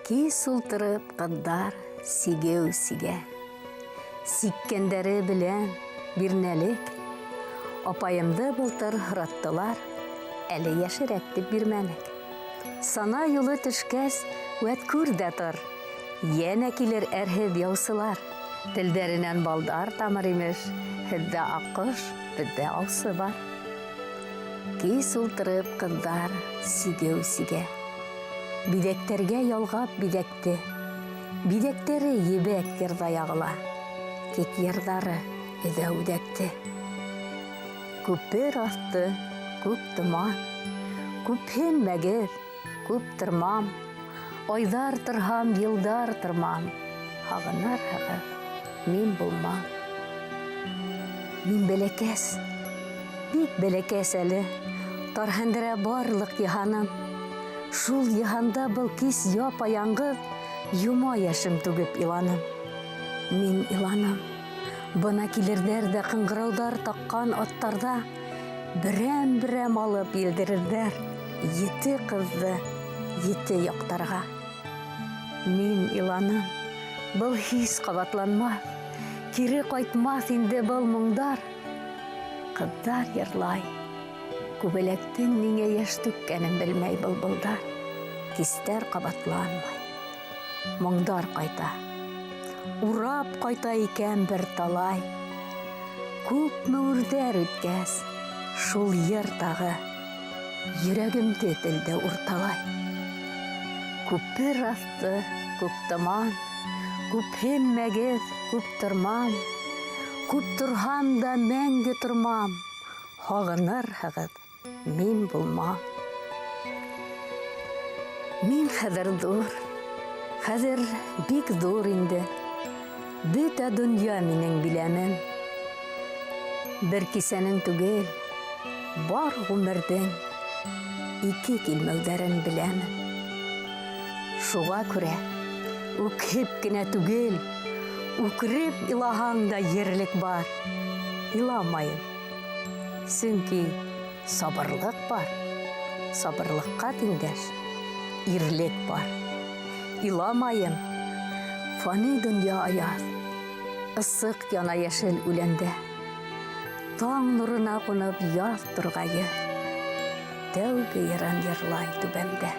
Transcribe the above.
Кис ултырып ҡыҙҙар сигеү сигә. Сиккәндәре белән бирнәлек. Апайымды былтыр һораттылар, әле йәшерәк дип бирмәнек. Сана юлы төшкәс, вәт күр дә тор, йәнә килер әрһеҙ яусылар. Телдәренән балдар тамыр имеш, һеҙҙә аҡҡош, беҙҙә аусы бар. Кис ултырып ҡыҙҙар сигеү сигә. Биҙәктәргә ялғап биҙәкте. Биҙәктәре ебәк йырҙа яғыла. Тик йырҙары өҙә үҙәкте. Күпер аҫты, күк томан. Күпһенмәгеҙ, күп тормам. Айҙар торһам, йылдар тормам. Һағынырһығыҙ, мин булмам. Мин бәләкәс, бик бәләкәс әле. Тарһындыра барлыҡ йыһаным. Шул йыһанда был кис япа-яңғыҙ йома йәшем түгеп иланым. Мин иланым. Бына килерҙәр ҙә ҡыңғырауҙар таҡҡан аттарҙа берәм-берәм алып елдерерҙәр ете ҡыҙҙы ете яҡтарға. Мин иланым. Был һис ҡабатланмаҫ. Кире ҡайтмаҫ инде был моңдар. Ҡыҙҙар йырлай. Күбәләктең ниңә йәш түккәнен белмәй былбылдар. Кистәр ҡабатланмай. Моңдар ҡайта. Урап ҡайта икән бер талай. Күпме үрҙәр үткәс, шул йыр тағы йөрәгемде телде урталай. Күпер аҫты, күк томан, күпһенмәгеҙ, күп тормам. Күп торһам да мәңге тормам. Һағынырһығыҙ, мин булмам. Мин хәҙер ҙур, хәҙер бик ҙур инде. Бөтә донъя минең биләмем. Бер кисәнең түгел, бар ғүмерҙең ике килмәүҙәрен беләмен. Шуға күрә үкһеп кенә түгел, үкереп илаһаң да ерлек бар. Иламайым. Сөнки сабырлыҡ бар. Сабырлыҡҡа тиңдәш ирлек бар. Иламайым. Фани донъя аяҙ. Ысыҡ яна йәшел үләндә. Таң нурына ҡунып яҙ турғайы. Тәүге йырын йырлай түбәмдә.